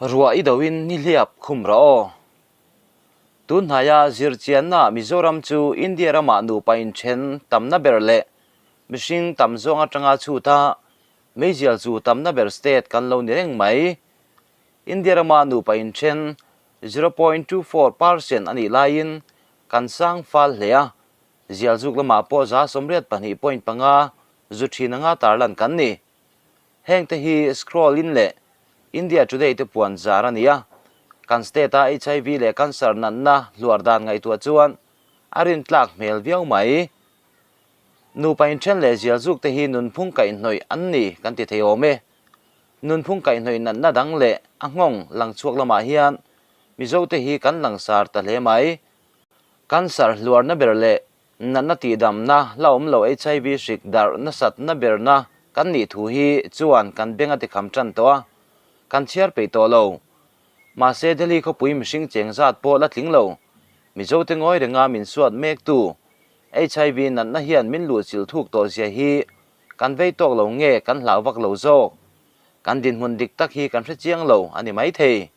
Ruah i doin nihliap khum rawh aw. Tun hnaia zirchianna Mizoram chu India ramah nupa inthen tamna ber leh mihring tam zawng atanga chhuta meizial chu tamna ber state kan lo ni reng mai. India rama nupa inthen 0.24 percent a nih laiin kan sang fal hle a, zialzuk lamah pawh 82.5 zu thin anga tarlan kan ni. Heng te hi scroll in leh India Today te puan zar a ni a, kan state a HIV leh cancer natna hluar dan ngaihtuah chuan a rintlak hmel viau mai. Nupa inthen leh zialzuk te hi nunphung kaihhnawih an ni kan ti thei awm e. Nunphung kaihhnawih natna dang leh a nghawng lang chhuak lamah hian Mizo te hi kan langsar ta hle mai. Cancer hluarna ber leh Natna tihdamna la awm lo HIV hrik darh nasatna berna kan nih thu hi chuan kan beng a tikham tan tawh a, kan chhiar peih tawh lo. Mahse Delhi khawpui mihring cheng zat pawh la tling lo. Mizote ngawi renga min suat mektu HIV natna hian min luhchilh thuk tawh zia hi kan vei tawk lo nge kan hlau vak lo zawk? Kan dinhmun dik tak hi kan hre chiang lo a ni maithei.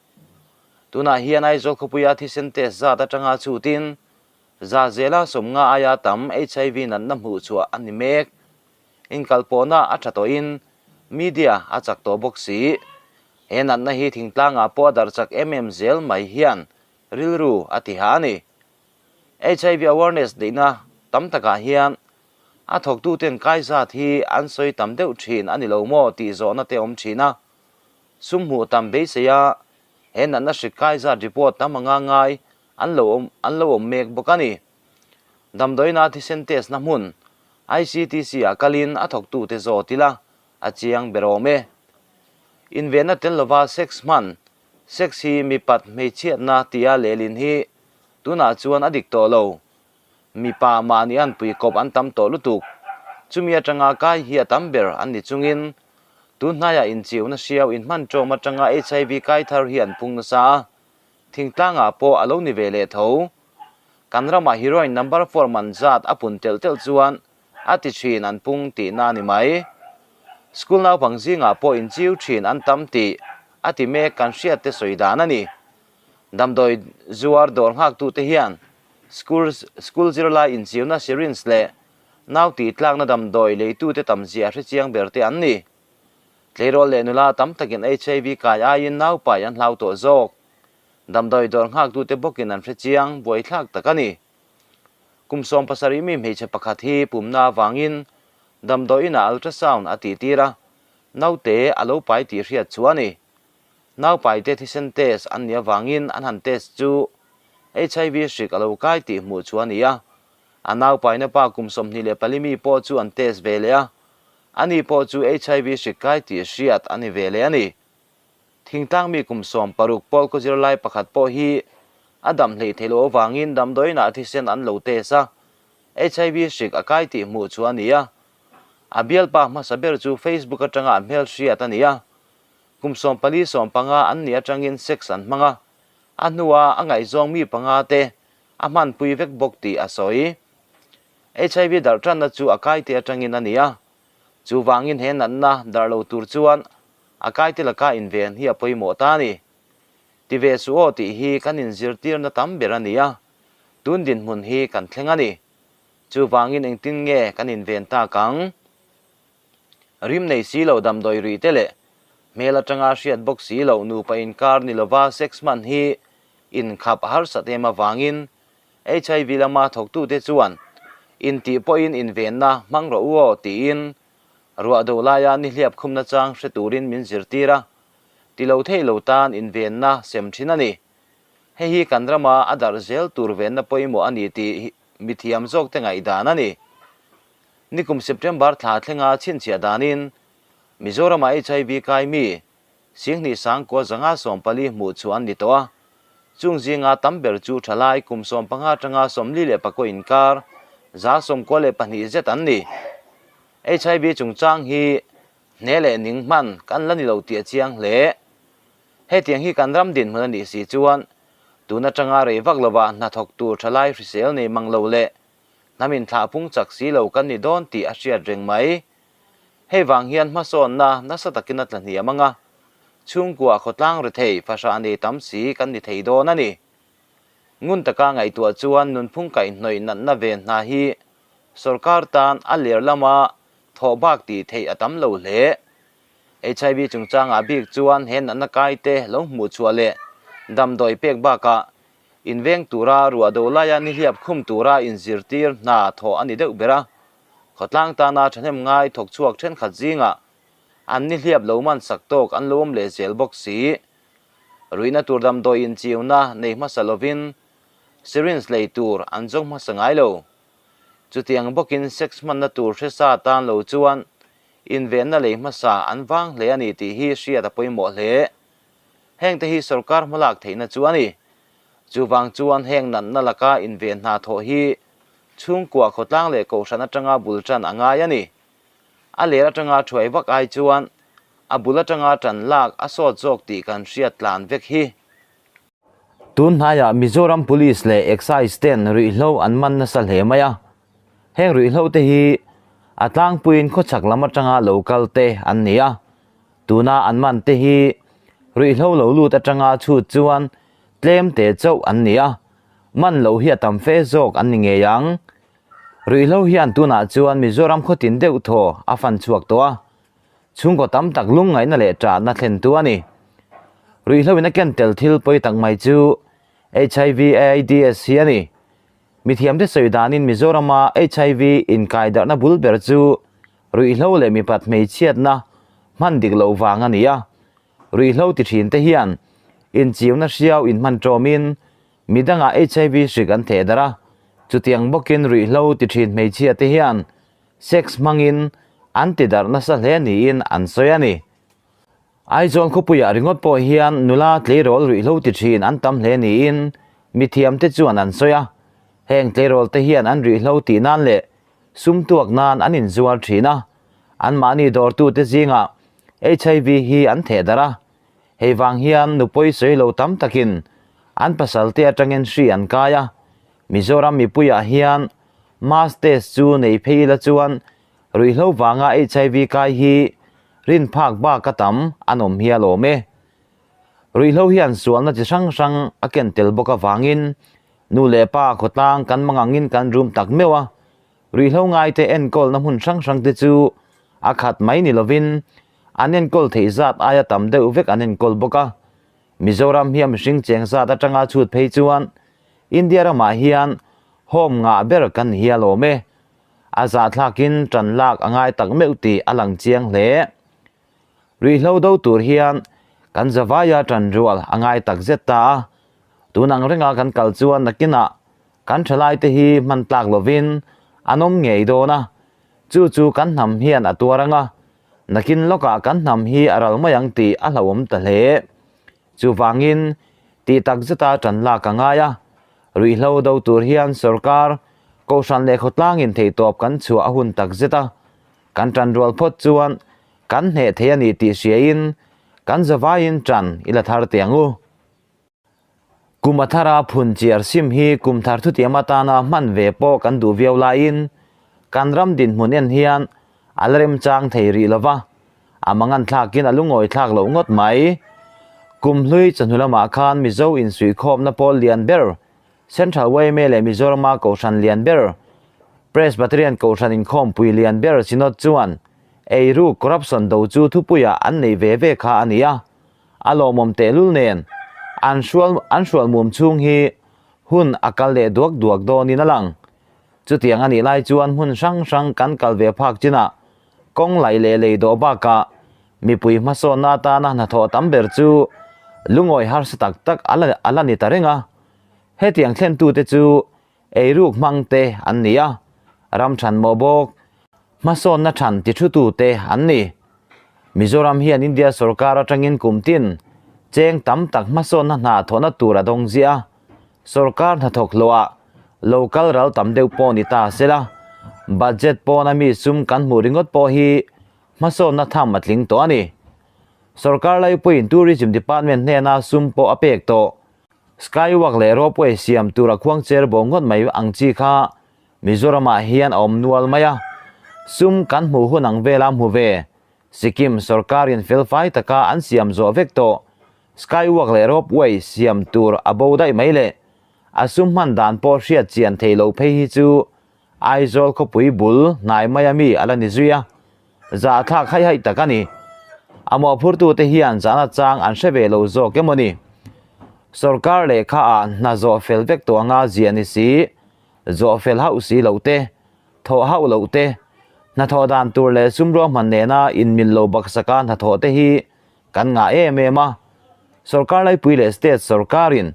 Tunah hian Aizawl khawpuia thisen test zat atanga chhutin Za zela sawmnga aia tam HIV natna hmuh chhuah a ni mek. Inkalpawhna a tha tawhin media a chak tawh bawk si. He natna hi thingtlangah pawh a darh chak em em zel mai hian rilru a ti ha a ni. HIV awareness neihna tam takah hian a thawktuten kai zat hi an sawi tam deuh thin a ni lo maw tih zawhna te awm thin a. Sum hmuh tam beiseia he natna hrik kai zat report tam anga ngai an lo awm an lo awm mek bawk a ni. Damdawiina thisen test na hmun ICTC ah kalin a thawktute zawt ila a chiang ber awm e. Invenna tel lova sex hman, sex hi mipat hmeichhiatna tia lelin hi tunah chuan a dik tawh lo. Mipa mahni an pui kawp an tam tawh lutuk. Chumi atanga kai hi a tam ber an ni chungin tun hnaiah inchiuna hriau inhman ṭawm atanga HIV kai thar hi an pung nasa a. Thingtlangah pawh a lo ni ve leh tho. Kan ramah heroin number four man zat a pun telh telh chuan a ti thin an pung tihna a ni mai. School naupang zingah pawh inchiu thin an tam tih a ti mek kan hriat te sawi dan a ni. Damdawi zuar dawr nghaktute hian school school zirlai inchiuna syringe leh nau tihtlakna damdawi leitute tam zia hrechiang ber te an ni. Tleirawl leh nula tam takin HIV kai aiin naupai an hlau tawh zawk. Damdawi dawr nghaktute bawkin an hre chiang, buaithlak tak a ni. Kum 17 mi hmeichhe pakhat hi pumna avangin damdawi inah ultrasound a tihtir a, naute a lo pai tih hriat chu a ni. Naupaite thisen test an nih avangin an han test chu HIV hrik a lo kai tih hmuh chu a ni a. A naupaina pa kum 24 mi pawh chu an test ve leh a, Ani pawh chu HIV hrik kai tih hriat a ni ve leh a ni. Thingtlang mi kum 60 pawl khaw zirlai pakhat pawh hi a dam hleih theih loh avangin damdawiinah thisen an lo test a, HIV hrik a kai tih hmuh chu a ni a. A bialpa hmasa ber chu Facebook atanga a hmel hriat a ni a. Kum 14 15 an nih atangin sex an hmang a, a hnua a ngaihzawng mi panga te a hmanpui vek bawk tih a sawi. HIV darh tanna chu a kaite atangin a ni a, chuvangin he natna darh lo tur chuan a kaite laka inven hi a pawimawh ta a ni. Ti ve suh aw tih hi kan inzirtirna tam ber a ni a, tun dinhmun hi kan thleng a ni. Chuvangin engtin nge kan inven tak ang? Rim nei si lo damdawi rih te leh hmel atanga hriat bawk si loh nupa inkar ni lova sex hman hi inkhap harsat em avangin HIV lama thawktute chuan intih pawhin invenna hmang rawh u aw tiin ruah do laia nihliap khumna chang hre turin min zirtir a, ti lo thei lo tan invenna sem thin a ni. Hei hi kan rama a darh zel tur venna pawimawh a ni tih mithiam zawkte ngaihdan a ni. Nikum September thla thlenga chhinchhiah danin Mizorama HIV kai mi Singhnih sangkua 114 hmuh chu an ni tawh a, chung zinga tam ber chu thalai kum 15 atanga 44 inkar 92 zet an ni. HIV chungchang hi hne leh ning hman kan la ni lo tih a chiang hle. Hetiang hi kan ram dinhmun a nih si chuan tun atanga rei vak lova hnathawk tur thalai hrisel nei mang lo leh hnam inthlah pung chak si lo kan ni dawn tih a hriat reng mai. Hei vang hian hmasawnna nasa takin a tla hniam ang a. Chhungkua khawtlang rethei fahrah nei tam si kan ni thei dawn a ni. Ngun taka ngaihtuah chuan nunphung kaihhnawih natna ve hna hi sorkar tan a ler lama thawh bak tih theih a tam lo hle. HIV chungchangah bik chuan he natna kaite lo hmuh chhuah leh damdawi pek bakah inveng tura ruah do laia nihliap khum tura inzirtir hna thawh a ni deuh ber a. Khawtlang tana thahnem ngai thawk chhuak thenkhat zingah an nihliap lo man sak tawk an lo awm leh zel bawk si. Ruihna tur damdawi inchiuna nei hmasa lovin syringe lei tur an zawng hmasa ngai lo. Chutiang bawkin sex hmanna tur hre sa tan lo chuan invenna lei hmasa an vang hle a ni tih hi hriat a pawimawh hle. Hengte hi sorkar hmalak theihna chu a ni. Chuvang chuan heng natna laka inven hna thawh hi chhungkua khawtlang leh kohhran atanga bul tan a ngai a ni. A ler atanga thuai vak ai chuan a bul atanga tan lak a sawt zawk tih kan hriat tlan vek hi. Tun hnaiah Mizoram Police leh Excise ten ruihhlo an man nasa hle mai a. Heng ruihhlo te hi a tlangpuiin khawchhak lam atanga lo kal te an ni a. Tuna an man te hi ruihhlo lo lut atanga chhut chuan tlem te chauh an ni a, man loh hi a tam fe zawk an ni ngei ang. Ruihhlo hian tunah chuan Mizoram khawtin deuh thaw a fan chhuak tawh a, chhungkaw tam tak lungngaihna leh ṭahna thlentu a ni. Ruihhlo in a ken tel thil pawi tak mai chu HIV AIDS hi a ni. Mithiamte sawi danin Mizorama HIV inkaidarhna bul ber chu ruihhlo leh mipat hmeichhiatna hman dik loh vang a ni a. Ruihhlo ti thin te hian inchiuna hriau inhman ṭawmin midangah HIV hrik an theh darh a. Chutiang bawkin ruihhlo ti thin hmeichhia te hian sex hmangin an ti darh nasa hle niin an sawi a ni. Aizawl khawpuiah ringawt pawh hian nula tleirawl ruihhlo ti thin an tam hle niin mithiamte chuan an sawi a. Heng tleirawl te hian an ruihhlo tih nan leh sum tuak nan an inzuar thin a, anmahni dawrtute zingah HIV hi an theh darh a. Hei vang hian nupawi sawi lo tam takin an pasalte atangin hri an kai a. Mizoram mipuiah hian mass test chu nei phei ila chuan Ruihhlo vanga HIV kai hi rin phak bak a tam an awm hi a lawm e. Ruihhlo hian sualna chi hrang hrang a ken tel bawk avangin nu leh pa khawtlang kan mangangin kan rum tak meuh a. Ruihhlo ngaite enkawlna hmun hrang hrang te chu a khat mai ni lovin an enkawl theih zat aia tam deuh vek an enkawl bawk a. Mizoram hi a mihring cheng zat atanga chhut phei chuan India ramah hian home ngah ber kan ni hi a lawm e. A zahthlakin ṭan lak a ngai tak meuh tih a lang chiang hle. Ruihhlo do tur hian kan zavaia ṭan rual a ngai tak zet ta a, tun ang renga kan kal chuan nakinah kan ṭhalaite hi hman tlak lovin an awm ngei dawn a, chu chu kan hnam hian a tuar ang a, nakin lawkah kan hnam hi a ral mai ang tih a hlauhawm ta hle. Chuvangin, tih tak zeta ṭan lak a ngai a, ruihhlo do tur hian sorkar, kohhran leh khawtlangin theihtawp kan chhuah a hun tak zet a, kan ṭan rual phawt chuan kan hneh thei a ni tih hriain kan zavaiin ṭan i la thar teh ang u. Kum a thara phun chiar sim hi kum thar thutiam atana hman ve pawh kan duh viau laiin kan ram dinhmun en hian a la remchang thei rih lo va, A mangan thlakin a lungawi thlak loh ngawt mai. Kum hlui chawhnu lamah khan Mizo insuihkhawmna pawl lian ber, Central yma leh Mizorama Kohhran lian ber, Presbyterian Kohhran inkhawmpui lian ber Synod chuan eiruk, corruption, do chu thupuiah an nei ve ve kha a ni a. A lawmawm tehlul nen an hrual an hrual mum chhung hi hun a kal leh duak duak dawnin a lang. Chutiang a nih lai chuan hmun hrang hrang kan kal ve phak chinah Kawng laih leh lei dawh bakah mipui hmasawnna atana hnathawh tam ber chu lungawi harsa tak tak a la ni ta reng a. Hetiang thlentute chu eiruk hmangte an ni a, ram than mawh bawk hmasawnna than tithutute an ni. Mizoram hian India sorkar atangin kum tin cheng tam tak hmasawnna hna thawhna tur a dawng ziah a. Sorkar hnathawk hlawhah lo kal ral tam deuh pawh ni ta sela, budget pawna mi sum kan hmuh ringawt pawh hi hmasawnna tham a tling tawh a ni. Sorkar laipuiin Tourism Department hnena sum pawh a pek tawh. Skywalk leh ropeway siam tura khuangcher bo ngawt mai ang chi kha Mizoramah hian a awm nual mai a, sum kan hmuh hun ang vela hmu ve. Sikkim sorkarin felfai taka an siam zawh vek tawh Skywalk leh Ropeway siam tur a bo daih mai le. A sum hman dan pawh hriat chian thei lo phei hi chu Aizawl khawpui bul hnai maia mi a la ni zui a, zahthlak haih haih tak a ni. A mawhphurtute hian zahna chang an hre ve lo zawk emaw ni? Sorkar lehkha ah hna zawh fel vek tawh anga ziah ni si, zawh fel hauh si loh te, thawh hauh loh te, hnathawh dan tur leh sum ruahman nena inmil lo baksaka hnathawh te hi kan ngah em em a. Sorkar laipui leh state sorkarin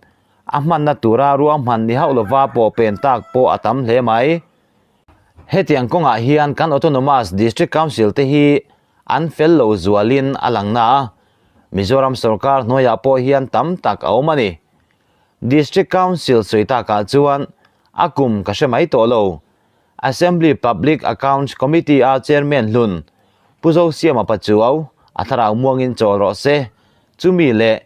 a hmanna tura ruahman ni hauh lova pawh pen tak pawh a tam hle mai. Hetiang kawngah hian kan Autonomous District Council te hi an fel lo zualin a lang na a, Mizoram sorkar hnuaiah pawh hian tam tak a awm a ni. District Council sawi takah chuan a kum ka hre mai tawh lo. Assembly Public Accounts Committee a Chairman hlun Pu Zosiama Pachuau a thlarau muangin chawl rawh se. Chumi leh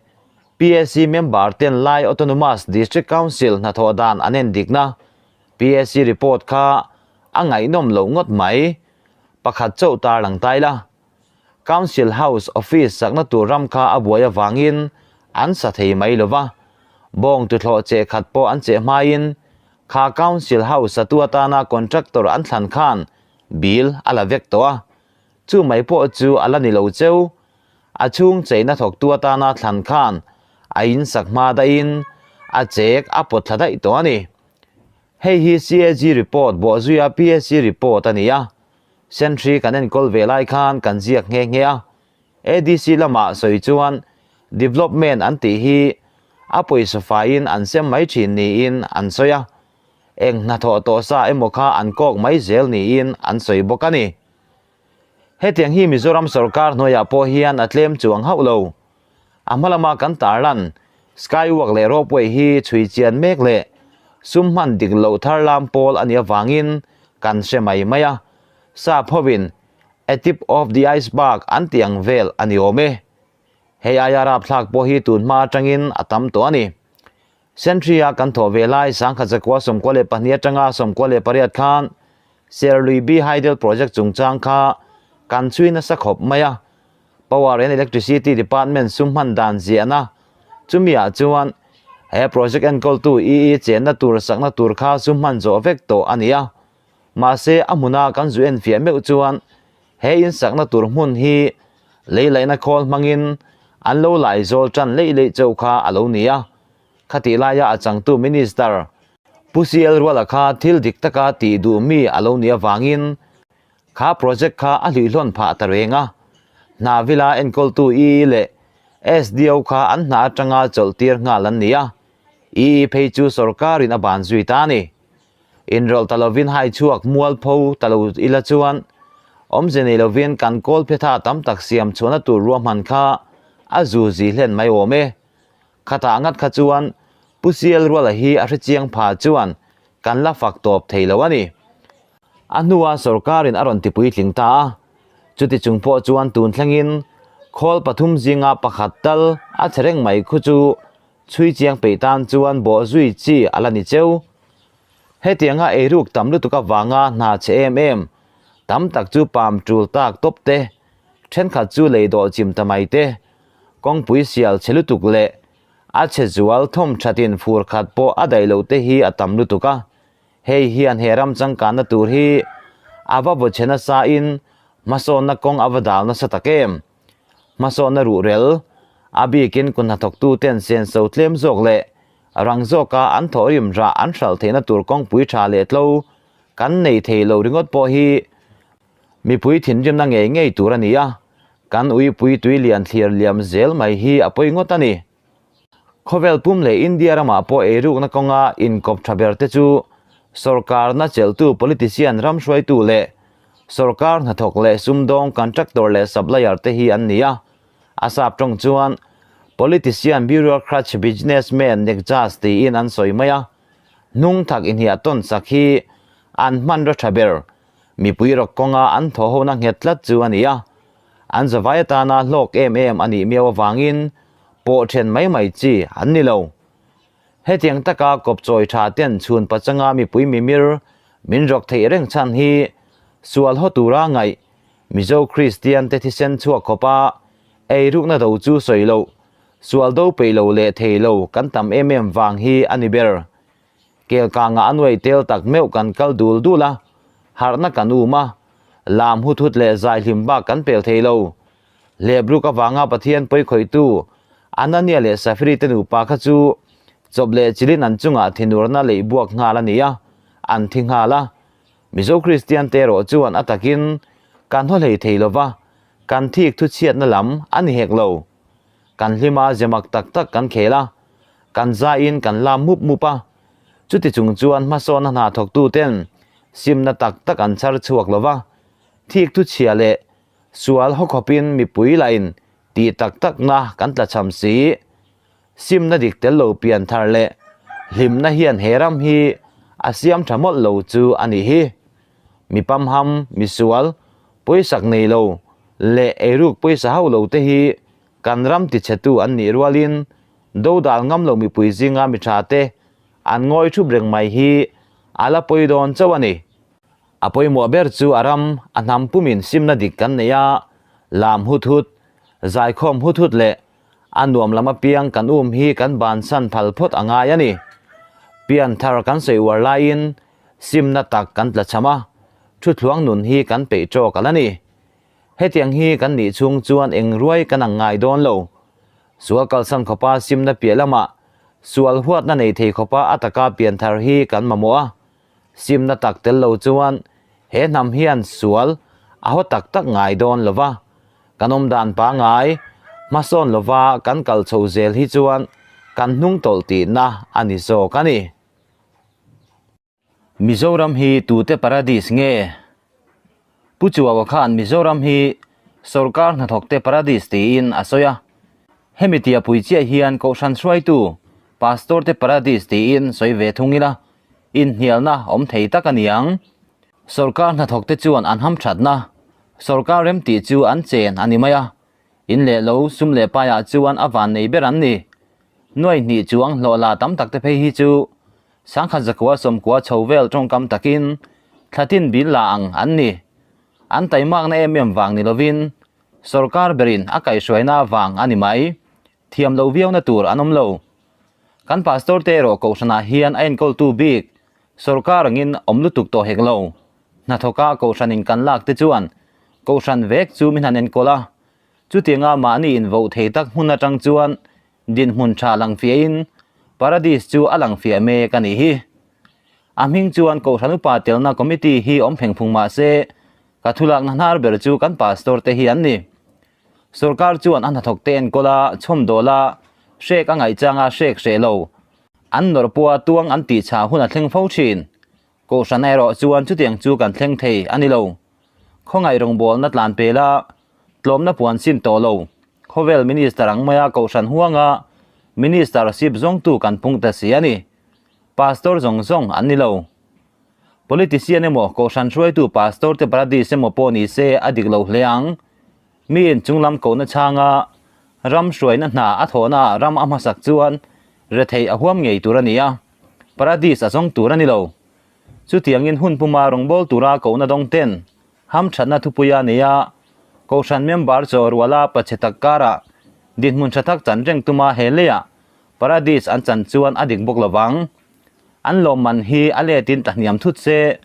PAC member ten Lai Autonomous District Council hnathawh dan an en dikna PAC report kha a ngaihnawm loh ngawt mai. Pakhat chauh tarlang ta ila. Council House office sakna tur ram kha a buai avangin an sa thei mai lo va, bawng tuthlawh cheh khat pawh an cheh hmain kha Council House satu atana contractor an thlan khan bill a la vek tawh a, chu mai pawh chu a la ni lo cheu. A chhung cheina thawktu atana thlan khan a insak hma daihin a chek a pawt thla daih tawh a ni. Hei hi CAG report bawhzuia PAC report a ni a. Sentry kan enkawl ve lai khan kan ziak nghe nghe a, ADC lamah sawi chuan development an tih hi a pawisa faiin an sem mai thin niin an sawi a, eng hnathawh tawh sa emaw kha an kawk mai zel niin an sawi bawk a ni. Hetiang hi Mizoram sorkar hnuaiah pawh hian a tlem chuang hauh lo. A hma lama kan tarlan Skywalk leh Ropeway hi chhui chian mek leh sum hman dik loh thar lam pawl a nih avangin kan hre mai mai a, sap hovin a tip of the iceberg an tih ang vel a ni awm e. Hei aia rapthlak pawh hi tun hma atangin a tam tawh a ni. Sentry-a kan thawh ve lai sangkhat zakua 92 atanga 98 khan Serlui B Hydel Project chungchang kha kan chhui nasa khawp mai a. Power and Electricity Department sum hman dan ziahna chumiah chuan he project enkawltu EE chenna tur sakna tur kha sum hman zawh vek tawh a ni a. Mahse a hmuna kan zu enfiah meuh chuan he in sakna tur hmun hi lei laihna khawl hmangin an lo lai zawl tan leih leih chauh kha a lo ni a. Khatih laia a changtu Minister Pu CL Ruala kha thil dik taka tih duh mi a lo nih avangin Kha project kha a hluihlawn phah ta reng a, hna vila enkawltu EE leh SDO kha an hna atanga chawlh tir nghal an ni a, EE phei chu sorkarin a ban zui ta a ni. Inrawlh ta lovin hai chhuak mualpho ta lo ila chuan awmze nei lovin kan kawl phetha tam tak siam chhuahna tur ruahman kha a zu zi hlen mai awm e. Khatah ngat kha chuan Pu CL Ruala hi a hrechiang pha chuan kan la fak tawp thei lo a ni. A hnua sorkarin a rawn tipuitling ta a, chuti chung pawh chuan tun thlengin khawl pathum zinga pakhat tal a che reng mai khu chu chhui chiang peih tan chuan bawh zui chi a la ni cheu. Hetianga eiruk tam lutuk avanga hna che em em tam tak chu pam tul tak tawp te, thenkhat chu lei dawh chim ta mai te, kawngpui sial che lutuk leh a che zual thawm thatin fur khat pawh a daih loh te hi a tam lutuk a. Hei hian he ram changkanna tur hi a va vaw chhe nasa in hmasawnna kawng a va dal nasa tak em? Hmasawnna ruhrel, a bikin kun hnathawktu ten senso tlem zawk leh rang zawka an thawhrim rah an hralh theihna tur kawngpui tha leh tlo kan nei thei lo ringawt pawh hi mipui thinrimna ngei ngei tur a ni a, kan uipui tui lian thlir liam zel mai hi a pawi ngawt a ni. Khawvel pum leh India ramah pawh eirukna kawnga inkawp tha ber te chu sorkarna chelhtu politician ram hruaitu leh sorkar hnathawk leh sumdawng contractor leh supplier te hi an ni a. A sap tawng chuan politician bureaucrats businessmen nexus tiin an sawi mai a. Hnung thak inhiah tawn sak hi an hmanraw tha ber mipui rawk kawnga an thawhhona nghet tlat chu a ni a. An zavai atana hlawk em em a nih miau avangin pawh then mai mai chi an ni lo. Hetiang taka kawpchawi tha ten chhun pachanga mipui mimir min rawk theih reng chhan hi sual haw tura ngaih Mizo Kristian te thisen chhuak khawpa eirukna do chu sawi loh, sual do peih lo leh thei lo kan tam em em vang hi a ni ber. Kelkanga a nuai tel tak meuh kan kal dul dul a, harhna kan um a, lam hut hut leh zai hlim bak kan pel thei lo. Hlebruk avanga Pathian pawi khawihtu Anania leh Safiri te nupa kha chu chawp leh chilin an chungah thinurna leih buak nghal a ni a, an thi nghal a. Mizo Kristian te erawh chuan a takin kan haw hlei thei lova, kan thik thuchhiatna lam a ni hek lo. Kan hlim a, ze mak tak tak kan khel a, kan zaiin kan lam mup mup a. Chuti chung chuan hmasawnna hna thawktu ten simna tak tak an chhar chhuak lova, thik thuchhia leh sual haw khawpin mipui lahin tih tak takna kan tlachham si. Simna dik tel lo pian thar leh hlimna hian he ram hi a siam tha mawlh lo chu a nih hi. Mi pamham, misual, pawisak nei lo leh eiruk pawisa hauh lo te hi kan ram tichhetu an nih rualin dodal ngam lo mipui zinga mi tha te an ngawi thup reng mai hi a la pawi dawn chauh a ni. A pawimawh ber chu a ram, a hnam pumin simna dik kan nei a, lam hut hut, zaikhawm hut hut leh A nuam lam apiang kan um hi kan bansan phal phawt a ngai a ni. Pian thar kan sawi uar laiin simna tak kan tla cham a, thuthluang nun hi kan peih tawk ala ni. Hetiang hi kan nih chhung chuan eng ruai kan ang ngai dawn lo. Sual kalsan khawpa simna piah lamah sual huatna nei thei khawpa a taka pian thar hi kan mamawh a. Simna tak tel lo chuan he hnam hian sual a haw tak tak ngai dawn lo va, kan awm dan pangai hmasawn lova kan kal chho zel hi chuan kan hnung tawlh tihna a ni zawk a ni. Mizoram hi tute paradis nge? Pu Chuaua khan Mizoram hi sorkar hnathawkte paradis tiin a sawi a. Hemi tia pui chiah hian Kohhran hruaitu Pastor te paradis tiin sawi ve thung ila, inhnialna awm thei tak a ni ang. Sorkar hnathawkte chuan an hamthatna sorkar remtih chu an chen a ni mai a, in leh lo sum leh paiah chuan a van nei ber an ni. Nuai hnih chuang hlawh la tam takte phei hi chu Sangkhat zakua sawmkua chho vel tawngkam takin thlatin bil la ang an ni. An taimakna em em vang ni lovin sorkar berin a kaihhruaina vang a ni mai. Thiam lo viauna tur an awm lo. Kan pastor te erawh kohhranah hian a enkawltu bik sorkar angin awm lutuk tawh hek lo. Hnathawka kohhranin kan lak te chuan kohhran vek chu min han enkawl a. Chutianga mahni invoh thei tak hmun atang chuan Dinhmun tha lang fiahin Paradis chu a lang fiah mek a nih hi. A hming chuan Kohhran Upa telna Committee hi awm pheng phung mah se, ka thulakna hnar ber chu kan Pastor te hi an ni. Sorkar chuan a hnathawk te enkawl a, chhawmdawl a, hrek a ngaihchang a hrek hreh lo. An nawrh pawha tuang an tihchah hun a thleng fo thin. Kohhran erawh chuan chutiang chu kan thleng thei a ni lo. Khawngaih rawngbawlna tlan pel a, tlawmna puan sin tawh lo. Khawvel Minister ang maia Kohhran huanga Minister sip zawngtu kan pung ta si a ni. Pastor zawng zawng an ni lo. Politician emaw Kohhran hruaitu Pastor te paradis emaw pawh ni se a dik lo hle ang. Miin chunglam kohna chhanga ram hruaina hna a thawhna ram a hmasak chuan retheih a huam ngei tur a ni a, paradis a zawng tur a ni lo. Chutiangin hun puma rawngbâwl tura kohna dawng ten hamthatna thupuia nei a, Kohhran member chaw ruala pachhe tak karah dinhmun tha tak chan reng tuma he leiah paradis an chan chuan a dik bawk lovang. An lawmman hi a letin tlahniam thut se,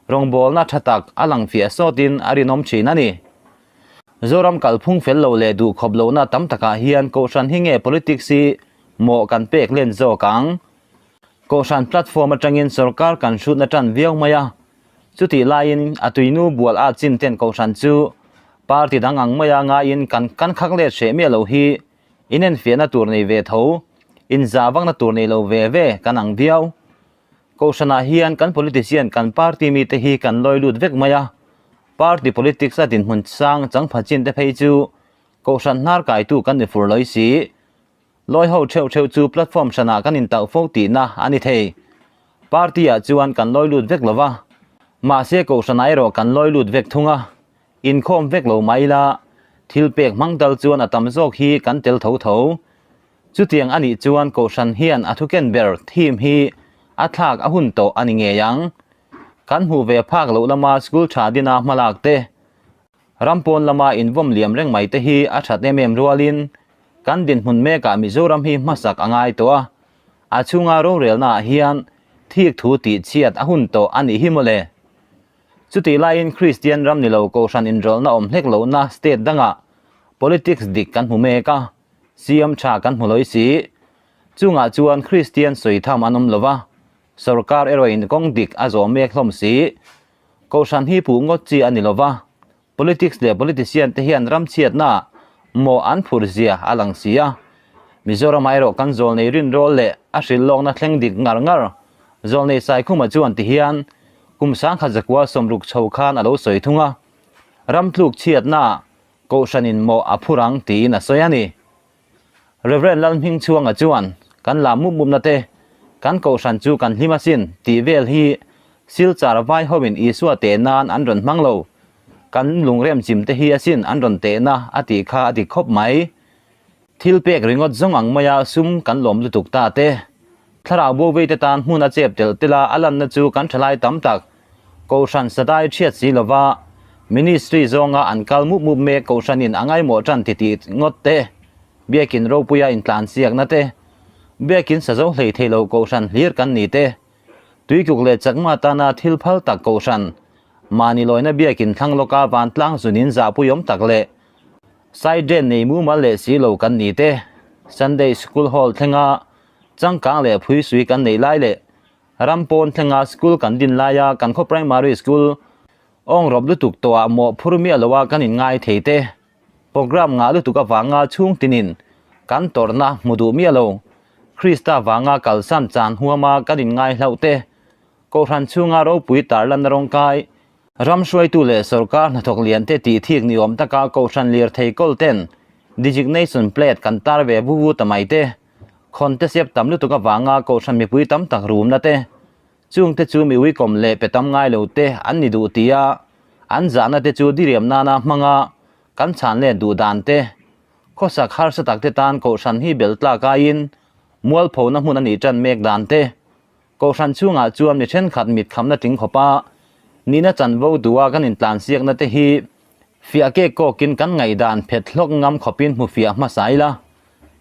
rawngbâwlna tha tak a lang fiah sawtin a rinawm thin a ni. Zoram kalphung fel lo leh duh khawp lohna tam takah hian Kohhran hi nge politics hi mawh kan pek len zawk ang? Kohhran platform atangin sorkar kan hrutna tan viau mai a, chutih laiin a tuinu bual at chin ten Kohhran chu party dang ang maia ngaiin kan kan khak let hreh miah lo hi inenfiahna tur nei ve tho, inzah vakna tur nei lo ve ve kan ang viau. Kohhranah hian kan politician kan party mite hi kan lawi lut vek mai a, party politics a dinhmun sang changpha chin te phei chu Kohhran hnar kaitu kan ni fur lawi si. Lawi ho theuh theuh chu platform hranah kan intauh fo tihna a ni thei. Party ah chuan kan lawi lut vek lo va, mahse Kohhranah erawh kan lawi lut vek thung a, inkhawm vek lo mai ila thil pek hmang dal chuan a tam zawk hi kan tel tho tho. Chutiang a nih chuan Kohhran hian a thuken ber theme hi a thlak a hun tawh a ni ngei ang. Kan hmuh ve phak loh lama school tha dina hmalak te. Ram pawn lama invawm liam reng mai te hi a that em em rualin kan dinhmun mekah Mizoram hi hmasak a ngai tawh a, a chhunga rorelnaah hian thik thu tih chhiat a hun tawh a nih hi mawle. Chutih laiin Kristian ram ni lo kohhran inrawlhna awm hlek lohna state dangah politics dik kan hmu mek a, siam tha kan hmu lawi si. Chungah chuan Kristian sawi tham an awm lo va, sorkar erawhin kawng dik a zawh mek hlawm si. Kohhran hi puh ngawt chi a ni lo va, Politics leh politician te hian ram chhiatna maw an phur zia a lang si a. Mizoramah erawh kan zawlnei rinrawl leh a hrilhlawkna thleng dik ngar ngar. Zawlnei Saikhuma chuan ti hian kum sangkhat zakua sawmruk chho khan a lo sawi thung a, ram tluk chhiatna kohhranin maw a phur ang tiin a sawi a ni. Rev. Lalhmingchhuanga chuan, Kan la mup mupna te, kan kohhran chu kan hlim asin tih vel hi Silchar vai hoin Isua teh nan an rawn hmang lo. Kan lungrem chim te hi asin an rawn tehna a tih kha a dik khawp mai. Thil pek ringawt zawng ang maia sum kan lawm lutuk ta te. Thlarau bo te tan hmun a chep telh telh a, a lanna chu kan thalai tam tak Kohhran sadai thiat si lova Ministry zawnga an kal mup mup mek Kohhranin a ngaimawh tan ti tih ngawt te, Biakin ropuia intlan siakna te, Biakin sazo hlei thei lo Kohhran hlir kan ni te, Tuikuk leh Chakma tana thil phal tak Kohhran, mahni lawina Biakin thlang lawka vantlang zunin zahpuiawm tak leh side drain nei mumal leh si lo kan ni te, Sunday School Hall thlenga changkang leh phuisui kan neih lai leh Ram pawn thlenga school kan din laia kan khaw primary school awng rawp lutuk tawhah mawh phur miah loa kan inngai thei te, program ngah lutuk avanga chhung tinin kan tawrhna hmu duh miah lo, Krista vanga kalsan chan huama kan inngai hlauh te, Kohhran chhunga ropui tarlanna rawngkai, ram hruaitu leh sorkar hnathawk lian te tih thik ni awm taka Kohhran lirthei kawl ten designation plate kan tar ve vu vu ta mai te, Khawn te siap tam lutuk avanga Kohhran mipui tam tak rumna te, chung te chu mi uikawm leh pe tam ngai lo te an ni duh tia an zahna te chu diriam nana hmanga kan chhan let duh dan te, khawsak harsa tak te tan Kohhran hi bel tlak aiin mualphona hmun a nih tan mek dan te, Kohhran chhungah chuan mi thenkhat mit khamna tling khawpa nihna chanvo duha kan intlansiakna te hi fiah kek kawkin kan ngaihdan phet hlawk ngam khawpin hmu fiah hmasa ila.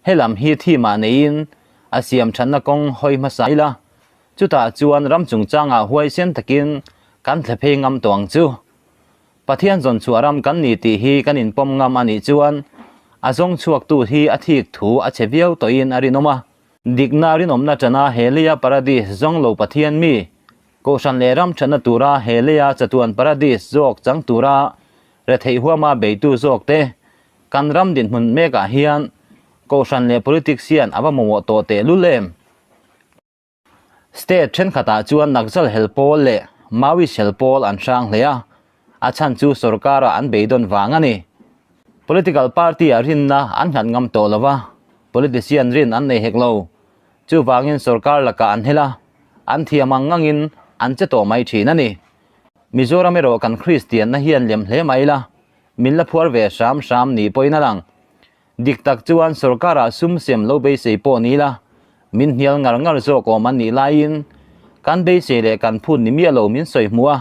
Helam hi thi mah neiin a siam thatna kawng hawi hmasa ila. Chutah chuan ram chungchangah huaisen takin kan thle phei ngam tawh ang chu. Pathian zawn chhuah ram kan ni tih hi kan inpawm ngam a nih chuan a zawng chhuaktu hi a thik thu a chhe viau tawhin a rinawm a. Dikna rinawmna tana he leia paradis zawng lo Pathian mi, Kohhran leh ram thatna tura he leia chatuan paradis zawk chang tura retheih huama beitu zawk te, kan ram dinhmun mekah hian Kohhran leh politics hian a va mamawh tawh tehlul em? State thenkhatah chuan Naxal hel pawl leh Maoist hel pawl an hrang hle a, a chhan chu sorkara an beidawn vang a ni. Political party-ah rinna an nghat ngam tawh lo va, politician rin an nei hek lo. Chuvangin sorkar lakah an hel a, an thiam ang angin an che tawh mai thin a ni. Mizoram erawh kan Kristianna hian lem hle mai la, min la phuar ve hram hram ni pawhin a lang. Dik tak chuan sorkarah sum sem lo beisei pawh ni la, min hnial ngar ngar zawk awm an nih laiin kan beisei leh kan phut ni miah lo min sawi hmuh a,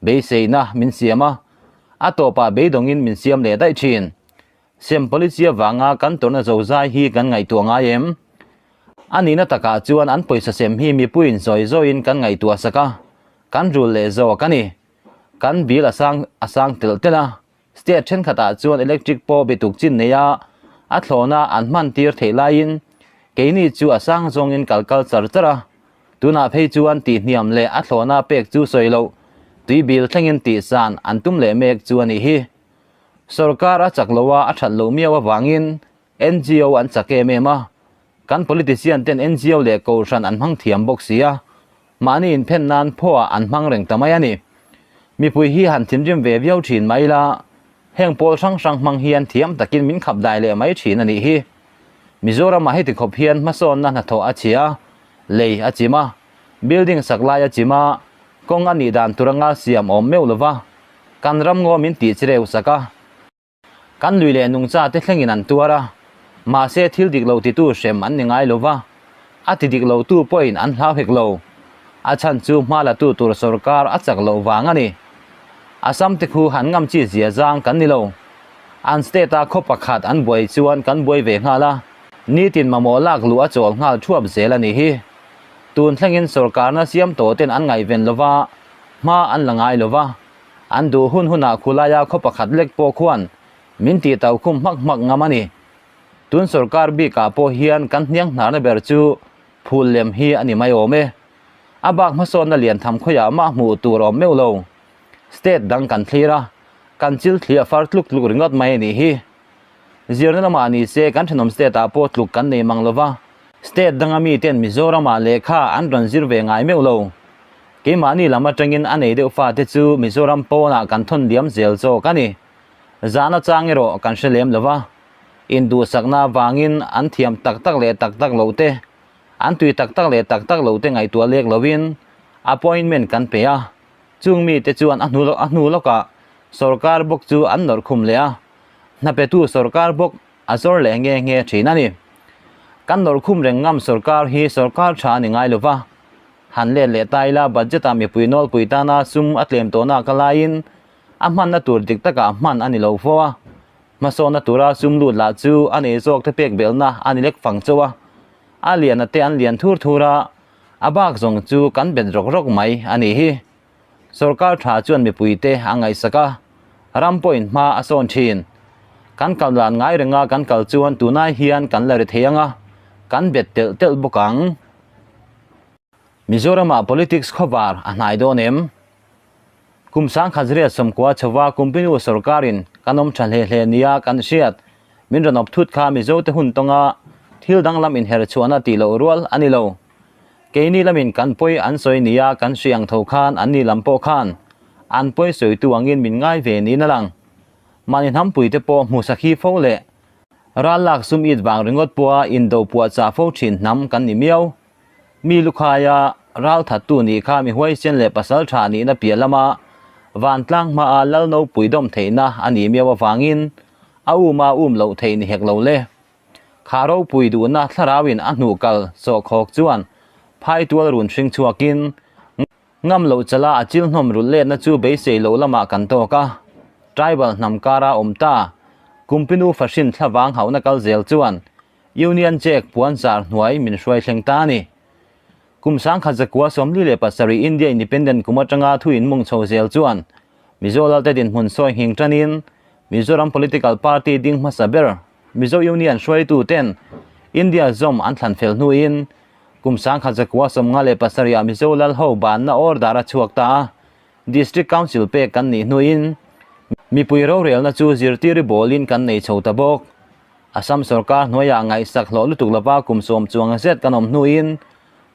beiseina min siam a, a tawpah beidawngin min siam leh daih thin. Sem policy avanga kan tawrhna zozai hi kan ngaihtuah ngai em? A nihna takah chuan an pawisa sem hi mipuiin zawi zawiin kan ngaihtuah sak a, kan rul leh zawk a ni. Kan bill a sang a sang telh telh a, State thenkhatah chuan electric pawh bituk chin neia a thlawna an hman tir theih laiin keini chu a sang zawngin kal kal char char a, tunah phei chuan tihhniam leh a thlawna pek chu sawi loh tui bil thlengin tihsan an tum leh mek chu a nih hi. Sorkar a chak lo a, a that loh miau avangin NGO an chak em em a, kan politician ten NGO leh kohhran an hmang thiam bawk si a, Mahni inphen nan phuah an hmang reng ta mai a ni. Mipui hi han thinrim ve viau thin mai ila, heng pawl hrang hrang hmang hian thiam takin min khap dai leh mai thin a nih hi. Mizoramah heti khawp hian hmasawnna hnathawh a chhia a, lei a chim a, building sak lai a chim a, kawng a nih dan tur anga siam awm meuh lova, kan ram ngaw min tih chireu sak a. Kan lui leh nungcha te thlengin an tuar a, mahse thil dik lo titu hrem an ni ngai lo va, a ti dik lo tu pawhin an hlau hek lo. A chhan chu hma la tu tur sorkar a chak loh vang a ni. Assam te khu han ngam chi zia zang kan ni lo. An state a khaw pakhat an buai chuan kan buai ve nghal a, nitin mamawh lak luh a chawl nghal thuap zel a nih hi. Tun thlengin sorkarna siam tawh ten an ngaihven lo va, hma an la ngai lo va, an duh hun hunah khulaia khaw pakhat lek pawh khuan min tih tau khum hmak hmak ngam a ni. Tun sorkar bikah pawh hian kan hniang hnarna ber chu phul lem hi a ni mai awm e. A bak hmasawnna lian tham khawiah mah hmuh tur awm meuh lo. State dang kan thlir a, kan chil thli a far tluk tluk ringawt mai a nih hi. Zirna lamah ni se kan thenawm state ah pawh tluk kan nei mang lova, state danga mi ten Mizoram ah lehkha an rawn zir ve ngai meuh lo. Keimahni lam atangin a nei deuh fate chu Mizoram pawnah kan thawn liam zel zawk a ni. Zahna chang erawh kan hre lem lova, induhsakna avangin an thiam tak tak leh tak tak loh te, an tui tak tak leh tak tak loh te ngaihtuah lek lovin appointment kan pe a. Chung mite chuan a hnu a hnu lawkah sorkar bawk chu an nawrh khum leh a, hnapetu sorkar bawk a zawr leh nge nge thin a ni. Kan nawrh khum reng ngam sorkar hi sorkar tha a ni ngai lo va, han let leh ta ila budget ah mipui nawlpui tana sum a tlem tawhna ka laiin a hmanna tur dik takah hman a ni lo fo a, hmasawnna tura sum lut lah chu a nei zawk te pek belhna a ni lek fang chauh a, a liana te an lian thur thur a, A bak zawng chu kan bet rawk rawk mai a nih hi. Sorkar tha chuan mipuite a ngaihsak a, ram pawhin hma a sawn thin. Kan kal dan ngai renga kan kal chuan tunai hian kan la ri thei ang a, kan bet telh telh bawk ang. Mizoramah politics khawvar a hnai dawn em? Kum sangkhat riat sawmkua chhova Kumpinu sorkarin kan awm tha hle hle nia kan hriat. Min rawn awp thut kha Mizote hun tawnga thil danglam inher chhuahna tih loh rual a ni lo. Keini lamin kan pawi an sawi nia kan hri ang tho khan anni lam pawh khan an pawi sawitu angin min ngai ve niin a lang. Mahni hnampuite pawh hmu sakhi fo leh ral lak sum it vang ringawt pawha indo puahchah fo thin hnam kan ni miau. Mi lukhaia ral thattu nih kha mi huaisen leh pasal tha nihna piah lama vantlang hmaa lal nopui dawm theihna a nih miau avangin a um a um loh theih ni hek lo le. Kha ropui duhna thlarauin a hnuh kal sawhkhawk chuan phaitual run hring chhuakin Ngam loh chala a chil hnawm rulh letna chu beisei loh lamah kan tawk a, tribal hnam kara awm ta, Kumpinu fahrin thlavang hauhna kal zel chuan Union Jack puan zar hnuai min hruai thleng ta a ni. Kum sangkhat zakua 47 India Independent kum atanga thu inmung chho zel chuan Mizo Lalte dinhmun sawi nghing tanin Mizoram political party ding hmasa ber Mizo Union hruaitu ten India zawm an thlan fel hnuin Kum 1957 ah Mizo Lal ho banna order a chhuak ta a, District Council pek kan nih hnuin mipui rorelna chu zirtiri bawlin kan nei chho ta bawk. Assam sorkar hnuaiah ngaihsak hlawh lutuk lova kum sawm chuang zet kan awm hnuin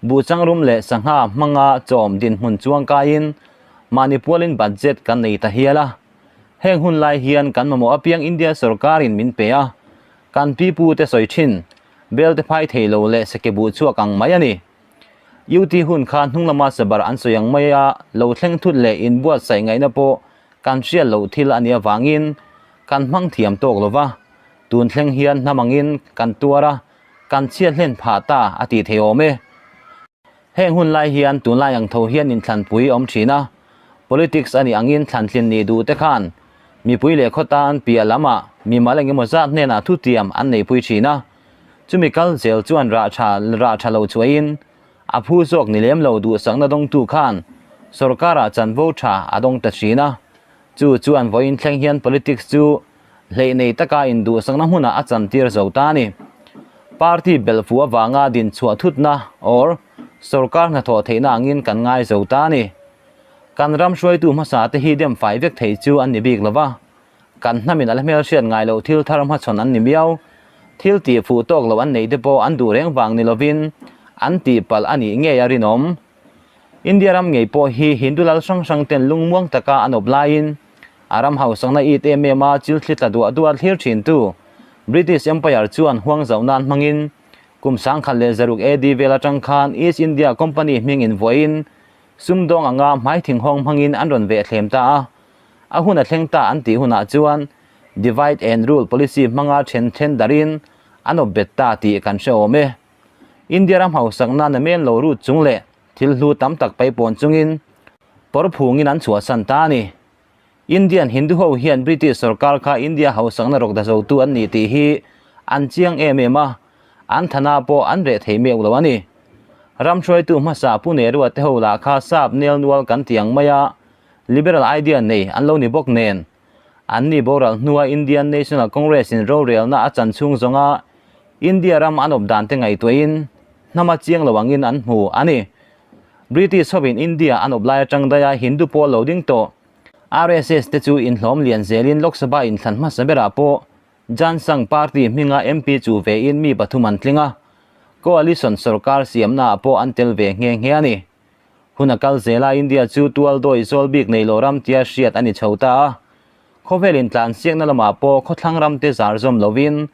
buhchangrum leh sangha hmanga chawm dinhmun chuang kaiin mahni pualin budget kan nei ta hial a. Heng hun lai hian kan mamawh apiang India sorkarin min pe a, kan pipute sawi thin. Bel te phai thei lo leh seke buh chhuak ang mai a ni. UT hun kha hnung lama sabar an sawi ang mai a, lo thleng thut leh inbuatsaih ngaihna pawh kan hriat loh thil a nih avangin kan hmang thiam tawk lo va, tun thleng hian hnam angin kan tuar a, kan chhiat hlen phah ta a tih thei awm e. Heng hun lai hian tunlai ang tho hian inthlanpui a awm thin a, politics a nih angin thlantlin nih duh te khan mipui leh khaw tan piah lamah mimal engemaw zat hnenah thutiam an neihpui thin a, chumi kal zel chuan rah tha rah tha lo chhuahin a phu zawk ni lem lo duhsakna dawngtu khan sorkarah chanvo tha a dawng ta thin a, chu chuan vawiin thleng hian politics chu hleih nei taka induhsakna hmunah a chantir zo ta a ni. Party belh fuh avanga dinchhuah thutna or sorkar hnathawh theihna angin kan ngai zo ta a ni. Kan ram hruaitu hmasa te hi dem fai vek thei chu an ni bik lo va, kan hnamin a la hmelhriat ngai loh thil thar hmachhawn an ni miau. Thil tih fuh tawk loh an neih te pawh an duh reng vang ni lovin an tihpalh a nih ngei a rinawm. India ram ngei pawh hi Hindu lal hrang hrang ten lungmuang taka an awp laiin a ram hausakna it em em a chil thli tla duah duah thlir thin tu British Empire chuan huang zauh nan hmangin kum 1100 AD vel atang khan East India Company hming invuahin sumdawng anga hmai thinghawng hmangin an rawn veh thlem ta a, a hun a thleng ta an tih hunah chuan Divide and Rule policy hmanga then then darin an awp bet ta tih kan hre awm e. India ram hausakna namen lo rut chung leh thil hlu tam tak paipawn chungin pawr phungin an chhuahsan ta a ni. Indian Hindu ho hian British sorkar kha India hausakna rawk dazotu an ni tih hi an chiang em em a, an thana pawh an reh thei meuh lo a ni. Ram hruaitu hmasa Pu Nehru-a te ho lah kha sap nel nual kan ti ang mai a, liberal idea nei an lo ni bawk nen. An ni boral hnua Indian National Congress in rorelna a chan chhung zawnga India ram an awp dan te ngaihtuahin hnama chiang lo angin an hmu a ni. British hovin India an awp lai atang daia Hindu pawl lo ding tawh RSS te chu inhlawm lian zelin Lok Sabha inthlan hmasa berah pawh Jan Sangh party hminga MP chu vein mi pathum an tling a, coalition sorkar siamnaah pawh an tel ve nghe nghe a ni. Hun a kal zel a, India chu tual dawi zawl bik nei lo ram tia hriat a ni chho ta a. Khawvel intlansiakna lamah pawh khawthlang ramte zar zawm lovin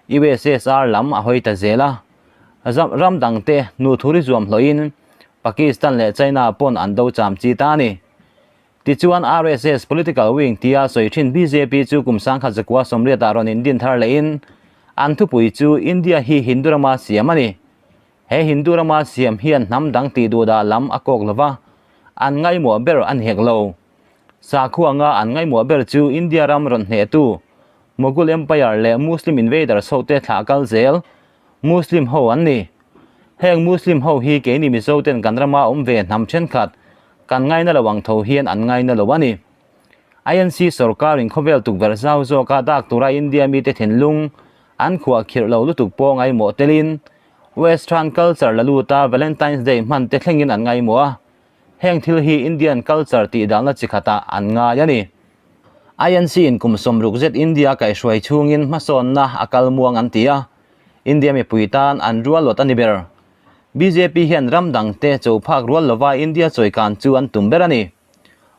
USSR lam a hawi ta zel a. Ram dangte nu thuri zuam hlawhin Pakistan leh China pawn an do cham chi ta a ni. Tichuan RSS political wing tia sawi thin bjp chu kum 1940 ah rawn indin thar lehin an thupui chu India hi Hindu rama siam a ni. He Hindu rama siam hian hnam dang tih duh dah lam a kawk lova, an ngaimawh ber a ni hek lo. Sakhuanga an ngaimawh ber chu India ram rawn hnehtu Mughal Empire leh Muslim invaders hote thlah kal zel Muslim ho an ni. Heng Muslim ho hi keini Mizo ten kan rama awm ve hnam thenkhat kan ngaina lo ang tho hian an ngaina lo a ni. INC sorkarin khawvel tukverh zau zawka dak tura India mite thinlung an khuah khirh lo lutuk pawh ngaimawh telin Western culture la luta Valentine's Day hman te thlengin an ngaimawh a, heng thil hi Indian culture tih dalna chi khatah an ngai a ni. INC in kum 60 zet India kaihhruai chhungin hmasawnna a kal muang an ti a, India mipui tan an rual lawt a ni ber. Bjp hian ram dangte cho phak rual lova India chawikan chu an tum ber a ni.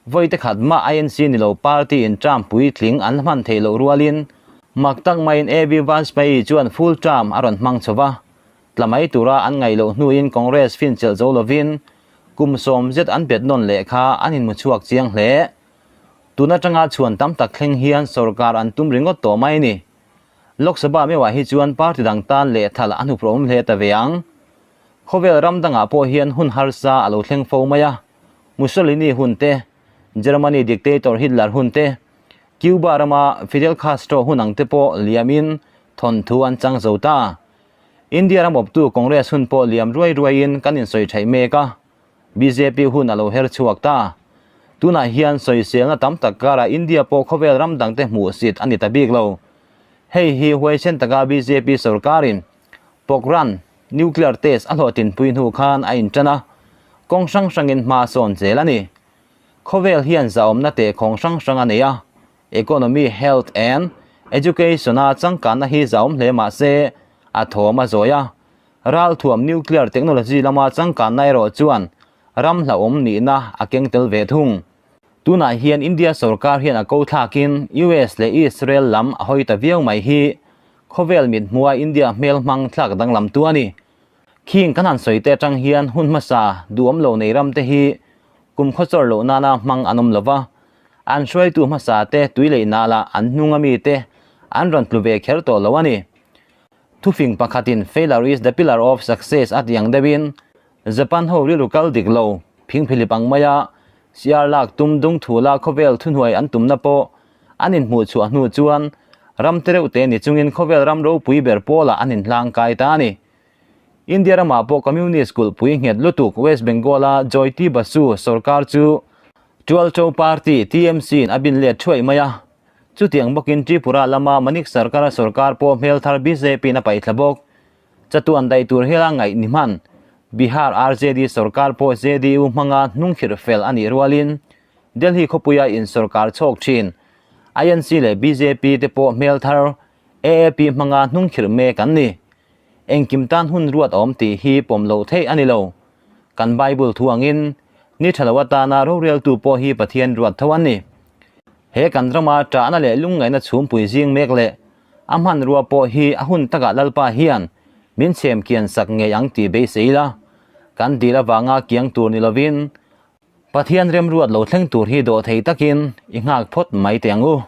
Vawi khat mah INC ni lo party in term puitling an hman theih loh rualin mak tak maiin AB Vajpayee chuan full term a rawn hmang chho va. Tla mai tura an ngaih loh hnuin Congress finchilh zo lovin kum 10 zet an bet nawn leh kha an inhmu chhuak chiang hle. Tun atanga chhuan tam tak thleng hian sorkar an tum ringawt tawh mai a ni. Lok Sabha meuhah hi chuan party dang tan leh thal an huphurhawm hle ta ve ang. Khawvel ram dangah pawh hian hun harsa a lo thleng fo mai a. Mussolini hun te, Germany dictator Hitler hun te, Cuba rama Fidel Castro hun ang te pawh liamin thawnthu an chang zo ta. India ram awptu Congress hun pawh liam ruai ruaiin kan insawi theih mek a, bjp hun a lo her chhuak ta. Tunah hian sawiselna tam tak karah India pawh khawvel ram dangte hmuh sit a ni ta bik lo. Hei hi huaisen taka bjp sorkarin Pokhran nuclear test a hlawhtlinpui hnu khan a inṭan a, kawng hrang hrangin hma sawn zel a ni. Khawvel hian zahawmna tehkhawng hrang hrang a nei a, economy, health and education-a changkanna hi zahawm hle mah se a thawm a zawi a. Ralthuam nuclear technology lama changkanna erawh chuan ram hlauhawm nihna a keng tel ve thung. Tunah hian India sorkar hian a ko thlakin US leh Israel lam a hawi ta viau mai hi khawvel mit hmua India hmel hmang thlak danglam tu a ni. Khing kan han sawi te atang hian hun hmasa duhawm lo nei ram te hi kum khawchawr loh nana hmang an awm lova, an hruaitu hmasa te tui leh nala an hnung ami te an rawn tlu ve kher tawh lo a ni. Thufing pakhatin failure is the pillar of success a ti ang deuhin Japan ho rilru kal dik lo, phingphilip ang maia siar lak tum dung thu la khawvel thuhnuai an tumna pawh an inhmuh chhuah hnu chuan ram te reuh te ni chungin khawvel ram ropui ber pawlah an inhlang kai ta a ni. India ramah pawh Communist kulhpui nghet lutuk West Bengal-a Jyoti Basu sorkar chu Tualcho Party, TMC, in a bin let thuaih mai a. Chutiang bawkin Tripura lama Manik Sarkar-a sorkar pawh hmel thar BJP-in a paihthla bawk. Chatuan daih tur hiala ngaih ni hman. Bihar RJD sorkar pawh JDU hmanga hnungkhirh fel a nih rualin Delhi khawpuia in sorkar chhawk thin. INC leh bjp te pawh hmel thar AAP hmanga hnungkhirh mek an ni. Engkim tan hun ruat a awm tih hi pawm loh theih a ni lo. Kan Bible thu angin ni tha lo atana roreltu pawh hi Pathian ruat tho an ni. He kan rama tahna leh lungngaihna chhumpui zing mek leh a hmanrua pawh hi a hun takah Lalpa hian min chhem kian sak ngei ang tih beisei ila, kan dil avanga kiang tur ni lovin Pathian remruat lo thleng tur hi dawh thei takin i nghak phawt mai teh ang u.